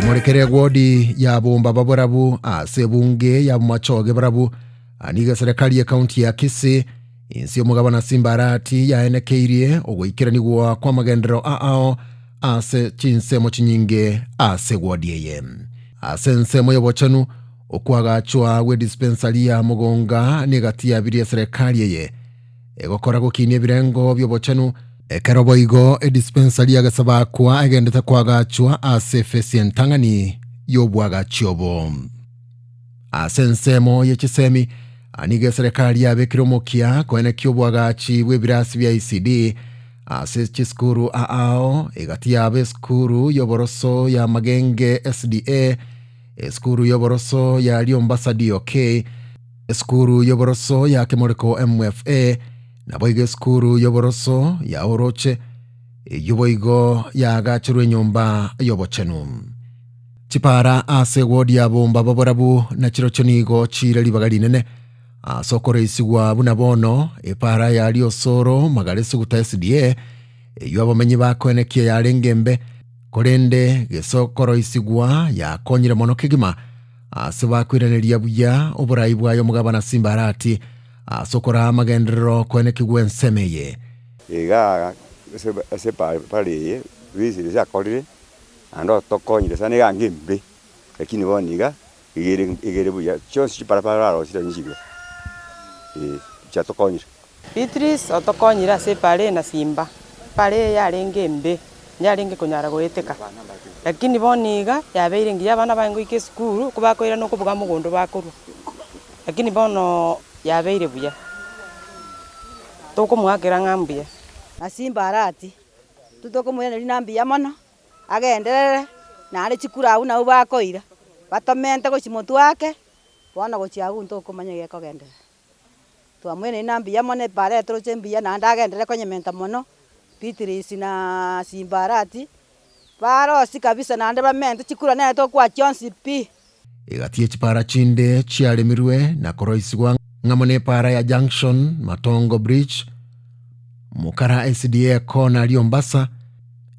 Komorekera egwodi ya bomba baborabu ase ebunge ya bomachoge barabu nigo eserekari y'ekaunti ya Kisii inse y'omogabana Simba Arati yaenekeirie ogoikeranigwa kw'amagenderero ao ase chinsemo chinyinge ase egwodi eye. Ase ensemo y'obochenu, okoagachwa gw'edispensari ya Mogonga negati yabirie eserekari eye egokora gokinia ebirengo bi'obochenu, Ekero boigo edispensari ya Gesabakwa egendete koagachwa ase efesi entang'ani y'obwagachi obo. Ase ensemo ye chisemi, nigo eserekari yabekire omokia koenekia obwagachi bw'ebirasi bia ECD ase chisukuru aao, egati yabo esukuru y'oboroso ya Magenge SDA, esukuru y'oboroso ya Riombasa DOK, esukuru y'oboroso ya Kemoreko MFA, Naboigo esukuru y'oboroso ya oroche, eyio boigo yaagacherwe enyomba y'obochenu. Chipaara ase ewodi ya bomba boborabu na chirochio nigo chire ribaga rinene ase okoreisigwa buna bono epaara ya Riosoro Magare Suguta SDA eyio abamenyi bakoenekia yarenge embe, korende gese okoroisigwa yakonyire mono kegima ase bakoiraneria buya oborai bwaye omogabana Simba Arati Ase okoraa amagenderero koenekigwe ensemo eye. Iga ase ase epara eye business akorire naende otokonyire sana iga ange embe, lakini bono iga, iga ere iga ere buya, chionsi chiparapara barosire nchibuya, eh, chiatokonyire. Beatrice otokonyire ase epara eye na simba, epara eye yarenge embe, yarenge konyara goeteka, lakini bono iga yabeire engiya abana baye ngoika esukuru, ko bakoirana okobuga mogondo bakorwa. Lakini bono yabeire buya, tokomoakera ng'a mbuya. Na Simba Arati, intwe tokomoiraneria ng'a mbuya mono, agenderere, naende chikura abwo nabwo bakoira, batomente gochia motwe ake, bono gochia abwo ntokomanya gekogenderera. Twamoiraneria ng'a mbuya mono epaara eye toroche mbuya naende agenderere konyementa mono, Beatrice na Simba Arati, barosie kabisa naende bamente chikura nere tokoa chionsi pi. Egati ye chipaara chinde chiaremirwe na koroisigwa ng'amo nepaara ya Junction, Matongo Bridge, Mukara SDA Corner Riombasa,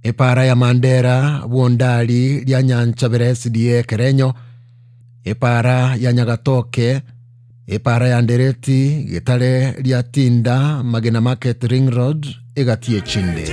epaara ya Mandera, Bwondari, Rianyanchabera SDA Kerenyo, epaara ya Nyagatoke, epaara ya Ndereti, Getare ria Tinda, Magena Market Ring Road, egati y'echinde.